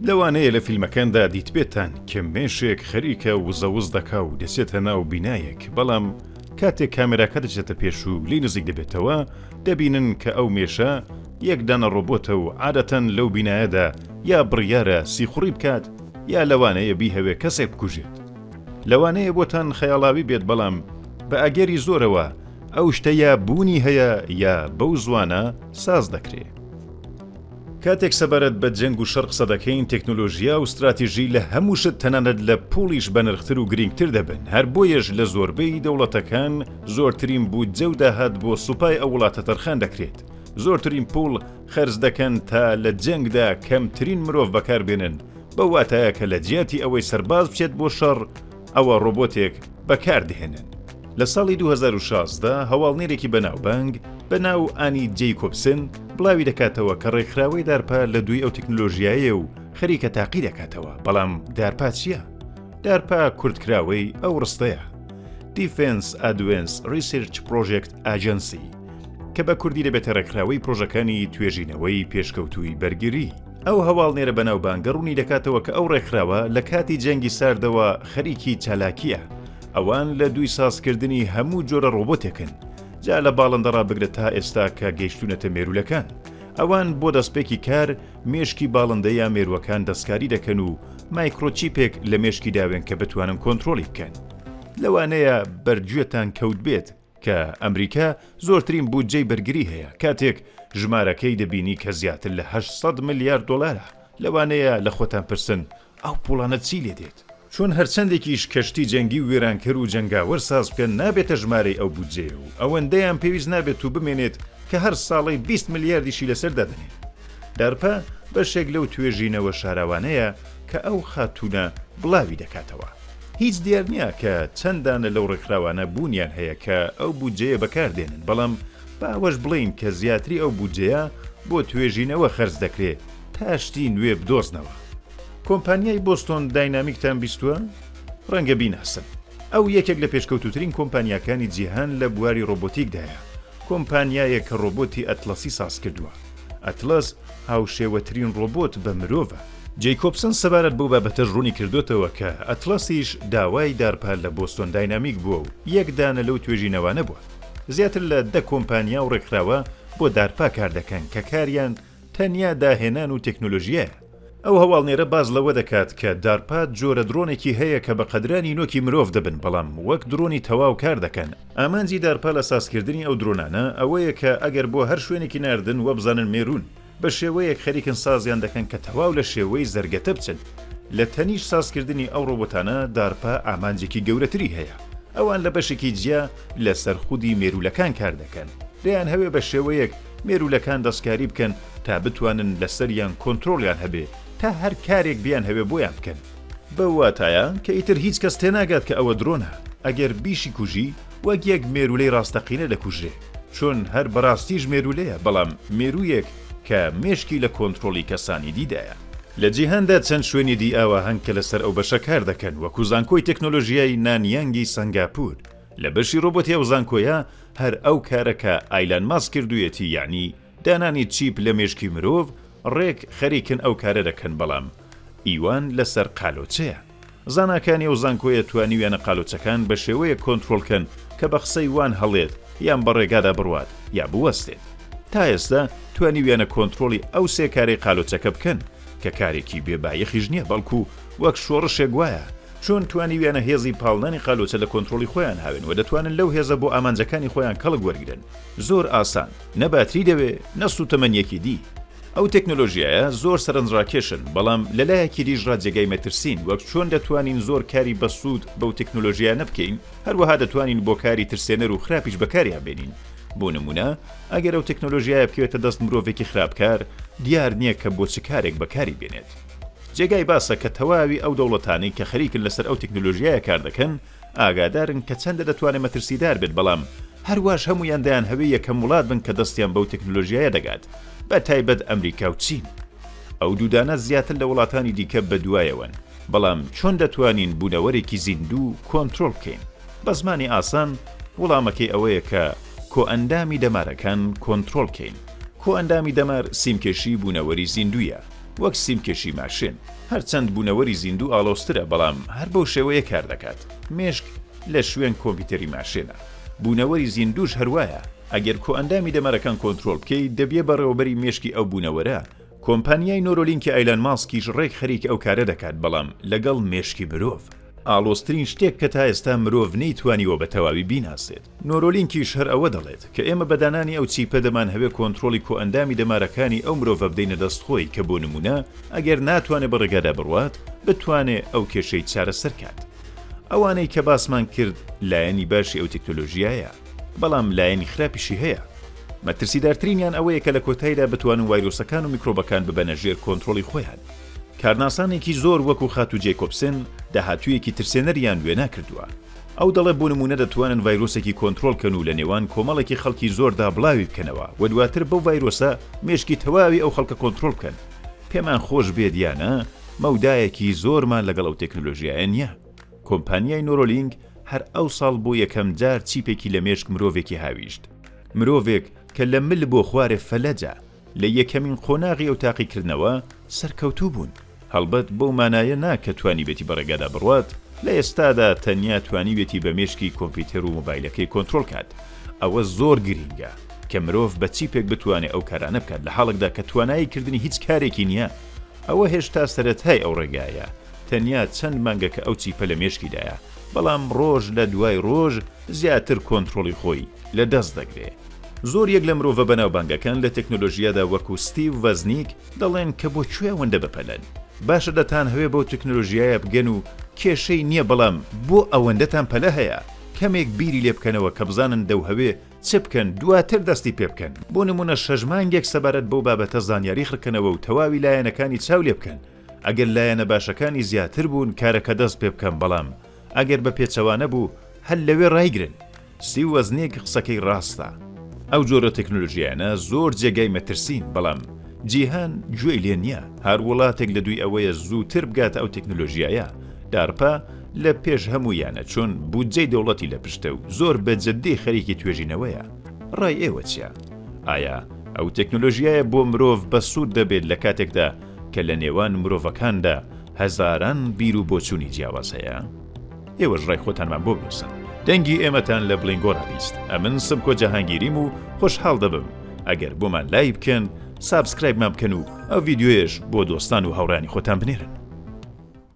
لەوانەیە لە فیلمەکاندا دیتبێتان کە مێشێک خەریکە وزەوز دەکا و دەچێتە ناو بینایەک، بەڵام کاتێک کامێراکە دەچێتە پێش و لێی نزیک دەبێتەوە، دەبینن کە ئەو مێشە یەک دانە ڕۆبۆتە و عادەتەن لەو بینایەدا یا بڕیارە سیخوڕی بکات یا لەوانەیە بیهەوێ کەسێک بکوژێت. لەوانەیە بۆتان خەیاڵاوی بێت بەڵام بە ئەگەری زۆرەوە ئەو شتە یا بوونی هەیە یا بەو زوانە ساز دەکرێ. کاتێک سەبارەت بە جەنگ و شەڕ قسە دەکەین، تەکنۆلۆژیا و ستراتیژی لە هەموو شت تەنانەت لە پوڵیش بەنرختر و گرینگتر دەبن، هەر بۆیەش لە زۆربەی دەوڵەتەکان زۆرترین بودجە و داهات بۆ سوپای ئەو وڵاتە تەرخان دەکرێت، زۆرترین پوڵ خەرج دەکەن تا لە جەنگدا کەمترین مرۆڤ بەکار بێنن، بەو واتایە کە لە جیاتی ئەوەی سەرباز بچێت بۆ شەڕ ئەوە ڕۆبۆتێک بەکار دەهێنن. لە ساڵی 2016 هەواڵنێرێکی بەناوبانگ بە ناو ئانی جەیکۆبسن بڵاوی دەکاتەوە کە ڕێکخراوەی دارپا لە دووی ئەو تەکنۆلۆژیایەیە و خەریکە تاقی دەکاتەوە، بەڵام دارپا چییە؟ دارپا کورتکراوەی ئەو ڕستەیە، Defense Advanced Research Project Agency، کە بە کوردی دەبێتە ڕێکخراوەی پرۆژەکانی توێژینەوەی پێشکەوتووی بەرگری. ئەو هەواڵنێرە بەناوبانگە ڕوونی دەکاتەوە کە ئەو ڕێکخراوە لە کاتی جەنگی ساردەوە خەریکی چالاکییە، ئەوان لە دووی سازکردنی هەموو جۆرە ڕۆبۆتێکن، جا لە باڵندەڕا بگرە تا ئێستا کە گەیشتوونەتە مێروولەکان. ئەوان بۆ دەستپێکی کار مێشکی باڵندە یا مێرووەکان دەستکاری دەکەن و مایکرۆچیپێک لە مێشکی داوێن کە بتوانن کۆنترۆڵی بکەن. لەوانەیە بەرگوێتان کەوتبێت کە ئەمریکا زۆرترین بودجەی بەرگری هەیە، کاتێک ژمارەکەی دەبینی کە زیاتر لە 800 ملیار دۆلارە، لەوانەیە لە خۆتان پرسن ئەو پوڵانە چی لێ دێت؟ چون هەرچەندێکیش کەشتی جەنگی و وێرانکەر و جەنگاوەر ساز بکەن نابێتە ژمارەی ئەو بودجەیە و ئەوەندەیان پێویست نابێت و بمێنێت کە هەر ساڵەی 20 ملیاردیشی لەسەر دادەنێن. دارپا بەشێک لەو توێژینەوە شاراوانەیە کە ئەو خاتوونە بڵاوی دەکاتەوە. هیچ دیار نییە کە چەند دانە لەو ڕێکخراوانە بوونیان هەیە کە ئەو بودجەیە بەکار دێنن، بەڵام با ئەوەش بڵێین کە زیاتری ئەو بودجەیە بۆ توێژینەوە خەرج دەکرێ تا شتی نوێ بدۆزنەوە. کۆمپانیای بۆستۆن داینامیکتان بیستووە؟ ڕەنگە بیناسن. ئەو یەکێک لە پێشکەوتووترین کۆمپانیاکانی جیهان لە بواری ڕۆبۆتیکدایە، کۆمپانیایەک کە ڕۆبۆتی ئەتڵەسی سازکردووە. ئەتڵەس هاوشێوەترین ڕۆبۆت بە مرۆڤە. جەیکۆبسن سەبارەت بەو بابەتەش ڕوونی کردۆتەوە کە ئەتڵەسیش داوای دارپا لە بۆستۆن داینامیک بووە و یەک دانە لەو توێژینەوانە بووە. زیاتر لە دە کۆمپانیا و ڕێکخراوە بۆ دارپا کار دەکەن کە کاریان تەنیا داهێنان و تەکنۆلۆژیایە. ئەو هەواڵنێرە باس لەوە دەکات کە دارپا جۆرە درۆنێکی هەیە کە بە قەدرانی نۆکی مرۆڤ دەبن بەڵام وەک درۆنی تەواو کار دەکەن. ئامانجی دارپا لە سازکردنی ئەو درۆنانە ئەوەیە کە ئەگەر بۆ هەر شوێنێکی ناردن وەبزانن مێروون، بە شێوەیەک خەریکن سازیان دەکەن کە تەواو لە شێوەی زەرگەتە بچن. لە تەنیشت سازکردنی ئەو ڕۆبۆتانە دارپا ئامانجێکی گەورەتری هەیە. ئەوان لە بەشێکی جیا لە سەر خودی مێروولەکان کار دەکەن. دەیانهەوێ بە شێوەیەک مێروولەکان دەستکاری بکەن تا بتوانن لە سەریان کۆنترۆڵیان هەبێ تا هەر کارێک بیانهەوێ بۆیان بکەن. بەو واتایە کە ئیتر هیچ کەس تێناگات کە ئەوە درۆنە، ئەگەر بیشی کوژی وەک یەک مێروولەی ڕاستەقینە دەکوژرێ، چون هەر بەڕاستیش مێروولەیە، بەڵام مێروویەک کە مێشکی لە کۆنترۆڵی کەسانی دیدایە. لە جیهاندا چەند شوێنی دی ئاوا هەن کە لەسەر ئەو بەشە کار دەکەن، وەکو زانکۆی تەکنۆلۆژیای نانیانگی سەنگاپور. لە بەشی ڕۆبۆتی ئەو زانکۆیە هەر ئەو کارە کە ئایلان ماسک کردوویەتی یەعنی دانانی چیپ لە مێشکی مرۆڤ ڕێک خەریکن ئەو کارە دەکەن بەڵام ئیوان لەسەر قالۆچەیە. زاناکانی ئەو زانکۆیە توانیویانە قالۆچەکان بە شێوەیەک کۆنترۆڵ کەن کە بە قسەی وان هەڵێت یان بە ڕێگادا بڕوات یا بوەستێت. تا ئێستا توانیویانە کۆنترۆڵی ئەو سێ کارەی قالۆچەکە بکەن کە کارێکی بێ بایەخیش نیە بەڵکو وەک شۆڕشێک وایە چۆن توانیویانە هێزی پاڵنانی قالۆچە لە کۆنترۆڵی خۆیان هاوێن و دەتوانن لەو هێزە بۆ ئامانجەکانی خۆیان کەڵک وەرگرن زۆر ئاسان نە باتری دەوێ نە سوتەمەنیەکی دی. ئەو تەکنۆلۆژیایە زۆر سەرنجڕاکێشن، بەڵام لەلایەکی دیش ڕا جێگای مەترسین، وەک چۆن دەتوانین زۆر کاری بەسوود بەو تەکنۆلۆژیایانە بکەین، هەروەها دەتوانین بۆ کاری ترسێنەر و خراپیش بەکاریان بێنین. بۆ نموونە ئەگەر ئەو تەکنۆلۆژیایە بکەوێتە دەست مرۆڤێکی خراپکار، دیار نییە کە بۆ چ کارێک بەکاری بێنێت. جێگای باسە کە تەواوی ئەو دەوڵەتانەی کە خەریکن لەسەر ئەو تەکنۆلۆژیایە کار دەکەن، ئاگادارن کە چەندە دەتوانێ مەترسیدار بێت، بەڵام هەرواش هەموویان دەیانهەوێ یەکەم وڵات بن کە دەستیان بەو تەکنۆلۆژیایە دەگات، بە تایبەت ئەمریکا و چین. ئەو دوودانە زیاتر لە وڵاتانی دیکە بەدوایەوەن، بەڵام چۆن دەتوانین بوونەوەرێکی زیندوو کۆنترۆڵ بکەین؟ بە زمانی ئاسان وڵامەکەی ئەوەیە کە کۆئەندامی دەمارەکان کۆنترۆڵ کەین. کۆئەندامی دەمار سیمکێشی بوونەوەری زیندوویە. وەک سیمکێشی ماشێن. هەرچەند بوونەوەری زیندوو ئاڵۆزترە بەڵام هەر بەو شێوەیە کار دەکات. مێشک لە شوێن کۆمپیوتەری ماشێنە. بوونەوەری زیندووش هەروایە. ئەگەر کۆئەندامی دەمارەکان کۆنترۆڵ بکەی دەبیە بەڕێوەبەری مێشکی ئەو بوونەوەرە. کۆمپانیای نۆرۆلینکی ئایلان ماسکیش ڕێک خەریکە ئەو کارە دەکات بەڵام لەگەڵ مێشکی مرۆڤ. ئاڵۆزترین شتێک کە تا ئێستا مرۆڤ نەیتوانیوە بە تەواوی بیناسێت. نۆرۆلینکیش هەر ئەوە دەڵێت، کە ئێمە بە دانانی ئەو چیپە دەمانهەوێ کۆنترۆڵی کۆئەندامی دەمارەکانی ئەو مرۆڤە بدەینە دەست خۆی کە بۆ نموونە ئەگەر ناتوانێ بە ڕێگادا بڕوات بتوانێ ئەو کێشەی چارەسەر کات. ئەوانەی کە باسمان کرد لایەنی باشی ئەو تەکنۆلۆژیایە، بەڵام لایەنی خراپیشی هەیە. مەترسیدارترینیان ئەوەیە کە لە کۆتایدا بتوانن ڤایرۆسەکان و میکرۆبەکان ببەنە ژێر کۆنترۆڵی خۆیان. کارناسانێکی زۆر وەکو خاتوو جەیکۆبسن داهاتوویەکی ترسێنەریان وێنا کردووە. ئەو دەڵێ بۆ نموونە دەتوانن ڤایرۆسێکی کۆنترۆڵ کەن و لە نێوان کۆمەڵێکی خەڵکی زۆردا بڵاوی بکەنەوە و دواتر بەو ڤایرۆسە مێشکی تەواوی ئەو خەڵکە کۆنترۆڵ بکەن. پێمان خۆش بێت یا نا، مەودایەکی زۆرمان لەگەڵ ئەو تەکنۆلۆژیایە نییە. کۆمپانیای نۆرۆلینک هەر ئەوساڵ بۆ یەکەم جار چیپێکی لە مێشک مرۆڤێکی هاویشت. مرۆڤێک کە لە مل بۆ خوارێ فەلەجە. لە یەکەمین قۆناغی ئەو تاقیکردنەوە سەرکەوتوو بوون. هەڵبەت بەو مانایە نا کە توانیبێتی بە ڕێگادا بڕوات، لە ئێستادا تەنیا توانیویەتی بە مێشکی کۆمپیوتەر و مۆبایلەکەی کۆنترۆڵ کات. ئەوە زۆر گرینگە کە مرۆڤ بە چیپێک بتوانێ ئەو کارانە بکات لە حاڵێکدا کە توانایی کردنی هیچ کارێکی نییە. ئەوە هێشتا سەرەتای ئەو ڕێگایە، تەنیا چەند مانگە کە ئەو چیپە لە مێشکیدایە، بەڵام ڕۆژ لە دوای ڕۆژ زیاتر کۆنترۆڵی خۆی لە دەست دەگرێ. زۆر یەک لە مرۆڤە بەناوبانگەکان لە تەکنۆلۆژیادا وەکو ستیڤ ڤەزنیک دەڵێن کە بۆ کوێ ئەوەندە بەپەلەن؟ باشە دەتانهەوێ بەو تەکنۆلۆژیایە بگەن و کێشەی نییە بەڵام بۆ ئەوەندەتان پەلە هەیە؟ کەمێک بیری لێ بکەنەوە کە بزانن دەوهەوێ چ بکەن دواتر دەستی پێ بکەن. بۆ نموونە شەش مانگێک سەبارەت بەو بابەتە زانیاری خڕکەنەوە و تەواوی لایەنەکانی چاو لێ بکەن. ئەگەر لایەنە باشەکانی زیاتر بوون کارەکە دەست پێ بکەن بەڵام ئەگەر بە پێچەوانە بوو هەر لەوێ ڕایگرن. ستیڤ وەزنیک قسەکەی ڕاستە. ئەو جۆرە تەکنۆلۆژیایانە زۆر جێگای مەترسین بەڵام جیهان گوێی لێ نیە هەر وڵاتێک لە دووی ئەوەیە زووتر بگاتە ئەو تەکنۆلۆژیایە دارپا لە پێش هەموویانە چون بودجەی دەوڵەتی لە پشتە و زۆر بە جدی خەریکی توێژینەوەیە ڕای ئێوە چیە ئایا ئەو تەکنۆلۆژیایە بۆ مرۆڤ بەسوود دەبێت لە کاتێکدا کە لە نێوان مرۆڤەکاندا هەزاران بیر و بۆچوونی جیاواز هەیە؟ ئێوەش ڕای خۆتانمان بۆ بنووسن. دەنگی ئێمەتان لە بڵینگۆڕا 20. ئەمن سمکۆ جەهانگیریم و خۆشحاڵ دەبم ئەگەر بۆمان لایک بکەن، subscribe مان بکەن و ئەو ڤیدیۆیەش بۆ دۆستان و هاوڕێیانی خۆتان بنێرن.